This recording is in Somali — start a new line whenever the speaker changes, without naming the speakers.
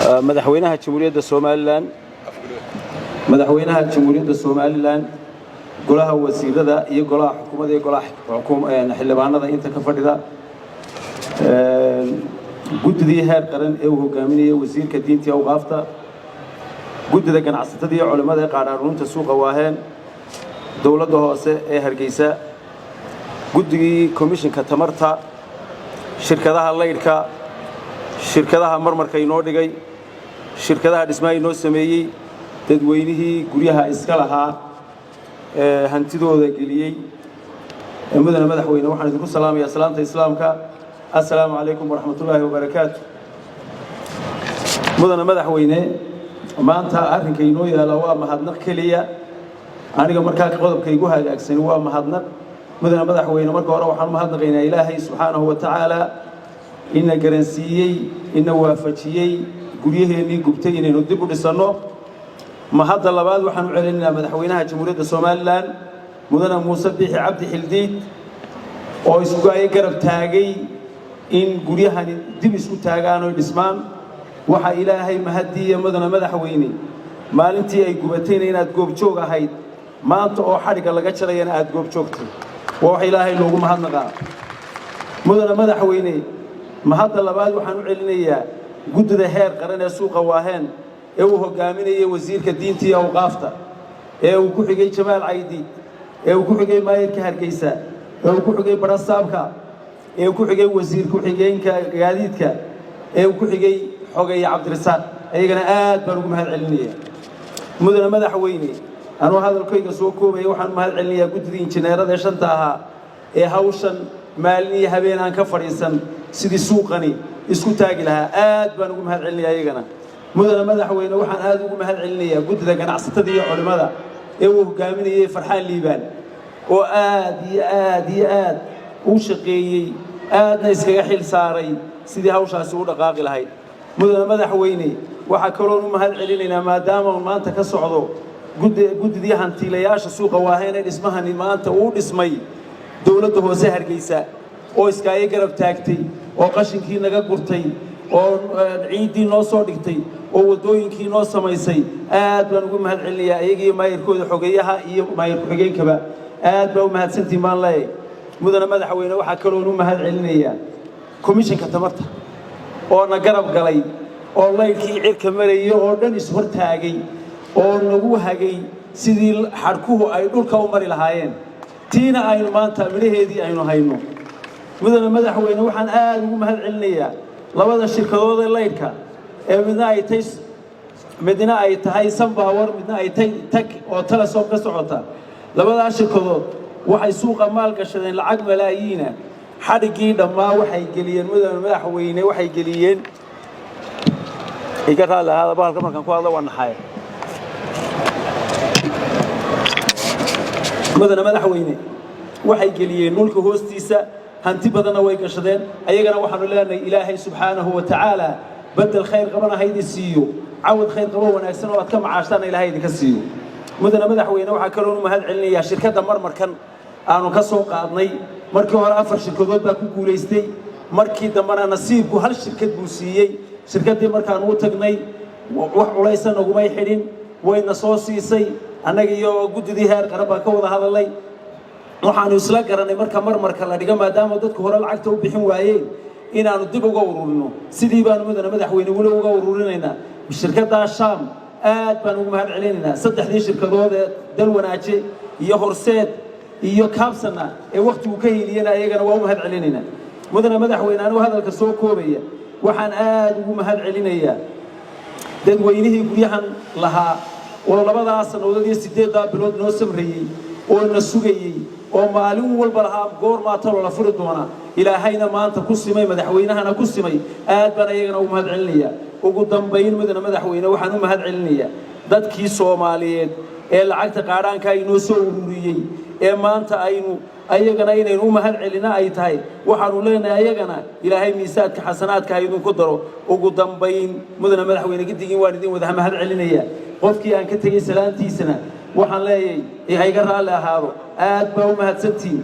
Madaxweynaha Jamhuuriyadda Somaliland, Madaxweynaha Jamhuuriyadda Somaliland, golaha wasiirada iyo golaha xukuumadda iyo golaha xildhibaanada inta ka fadhida, guddidii heer qaran ee uu hogaaminayay wasiirka diinta iyo awqaafta, guddida ganacsatada iyo culimmada ee qaadhaaruunta suuqa Waaheen, dowladda hoose ee Hargeysa, guddigii komishinka tamarta, shirkadaha laydhka, shirkadaha marmarka inoo dhigay, shirkadaha dhismaha inoo sameeyey, dadweynihii guryaha iska lahaa ee hantidooda geliyey, mudane madaxweyne, waxaan idinku salaamayaa salaamta islaamka: assalaamu calaykum waraxmatullaahi wabarakaatu. Mudane madaxweyne, maanta arrinka inoo yaala waa mahadnaq keliya. Aniga markaa qodobka igu hagaagsani waa mahadnaq. Mudane madaxweyne, marka hore waxaan u mahadnaqaynaa Ilaahay subxaanahu wa tacaala ina garansiiyey, ina waafajiyey guryaheennii gubtay inaynu dib u dhisanno. Mahadda labaad waxaan u celinaynaa madaxweynaha Jamhuuriyadda Somaliland, mudane Muuse Biixi Cabdi Xildiid, oo isku-ay garab taagay in guryahani dib isku taagaan oy dhismaan. Waxaa Ilaahay mahaddiiya, mudane madaxweyne, maalintii ay gubatayna inaad goobjoog ahayd, maanta oo xadhigga laga jarayana aad goobjoogtay. Waa wax Ilaahay loogu mahadnaqaa. Mudane madaxweyne, mahadda labaad waxaan u celinayaa guddida heer qaran ee suuqa Waaheen ee uu hogaaminayay wasiirka diinta iyo awqaafta, ee uu ku xigay Jamaal Caydiid, ee uu ku xigay maayirka Hargeysa, ee uu ku xigay barasaabka, ee uu ku xigay wasiir ku-xigeenka gaadiidka, ee uu ku xigay xogeeye Cabdirasaaq. Ayagana aad baan ugu mahad celinaya. Mudane madaxweyne, anuu hadalkayga soo koobaya, waxaan u mahad celinayaa guddidii injineerada ee shanta ahaa ee hawshan maalin iyo habeen aan ka fadhiisan sidii suuqani isku taagi lahaa. Aad baan ugu mahad celinaya iyagana. Mudane madaxweyne, waxaan aad ugu mahad celinayaa guddida ganacsatada iyo culimmada ee uu hogaaminayay Farxaan Liibaan, oo aad iyo aad iyo aad u shaqeeyey, aadna iskaga xil saaray sidii hawshaasi u dhaqaaqi lahayd. Mudane madaxweyne, waxaa kaloon u mahad celinaynaa, maadaama uu maanta ka socdo guddidii hantiilayaasha suuqa Waaheen ee dhismahani maanta uu dhismay, dowladda hoose Hargeysa oo iskaayo garab taagtay, oo qashinkii naga gurtay, oo ciiddii noo soo dhigtay, oo waddooyinkii noo samaysay. Aad baan ugu mahad celinayaa iyagiiyo maayirkooda, xogeyaha iyo maayir ku-xigeenkaba. Aad baa u mahadsantiin baan leeyahay. Mudane madaxweyne, waxaa kaloon u mahad celinayaa komishinka tamarta oo na garab galay, oo laydhkii cirka marayay oo dhan ishortaagay, oo nagu hagay sidii xadhkuhu ay dhulka u mari lahaayeen, tiina aynu maanta midhaheedii aynu hayno. Mudane madaxweyne, waxaan aad ugu mahad celinayaa labada shirkadood ee laydhka ee midna ay tahay Sunpower, midna ay tahay Tag oo Telesom ka socota. Labadaas shirkadood waxay suuqa maal gashadeen lacag malaayiina. Xadhiggii dhammaa waxay geliyeen, mudane madaxweyne, waxay geliyeen, iga raalli ahaada, bahalka markaan ku hadlo waa naxaye. Mudane madaxweyne, waxay geliyeen dhulka hoostiisa, hanti badanna way gashadeen. Ayagana waxaanu leenahay Ilaahay subxaanahu wa tacaala bedel khayr qabana ha idin siiyo, cawad khayr qabo wanaagsan oo aad ka macaashtaanna Ilahay idinka siiyo. Mudane madaxweyne, waxaa kaloon u mahad celinayaa shirkadda marmarkan aanu ka soo qaadnay. Markii hore afar shirkadood baa ku guulaystay, markii dambena nasiibku hal shirkad buu siiyey. Shirkaddii markaanu u tagnay, wax culaysa nagumay xidhin, wayna soo siisay. Annaga iyo guddidii heer qaran baan ka wada hadalnay. Waxaanu isla garanay marka marmarka la dhigo, maadaama dadku hore lacagta u bixin waayeen, inaanu dib uga ururino. Sidii baanu, mudane madaxweyne, weli uga ururinaynaa. Shirkaddaa Sham aad baan ugu mahad celinaynaa. Saddexdii shirkadood ee Dal Wanaaje iyo Horseed iyo Kaabsana ee wakhtigu ka heliyena, ayagana waa u mahad celinaynaa. Mudane madaxweyne, anigu hadalka soo koobaya, waxaan aad ugu mahad celinayaa dadweynihii guryahan lahaa oo labadaa sannadood iyo 8-daa bilood noo samrayey oo na sugayey, oo maalin walba lahaa goormaa talo la furi doonaa. Ilaahayna maanta ku simay, madaxweynahana ku simay. Aad baan ayagana ugu mahad celinayaa. Ugu dambayn, mudane madaxweyne, waxaan u mahad celinayaa dadkii Soomaaliyeed ee lacagta qaadhaanka inoo soo ururiyey, ee maanta aynu ayagana inaynu u mahad celina ay tahay. Waxaanu leenahay ayagana Ilaahay miisaadka xasanaadka ha idinku daro. Ugu dambayn, mudane madaxweyne, giddigiin waan idin wada mahad celinayaa. Qofkii aan ka tegey salaantiisana waxaan leeyahay ha iga raalli ahaado. Aad baa u mahadsantihiin.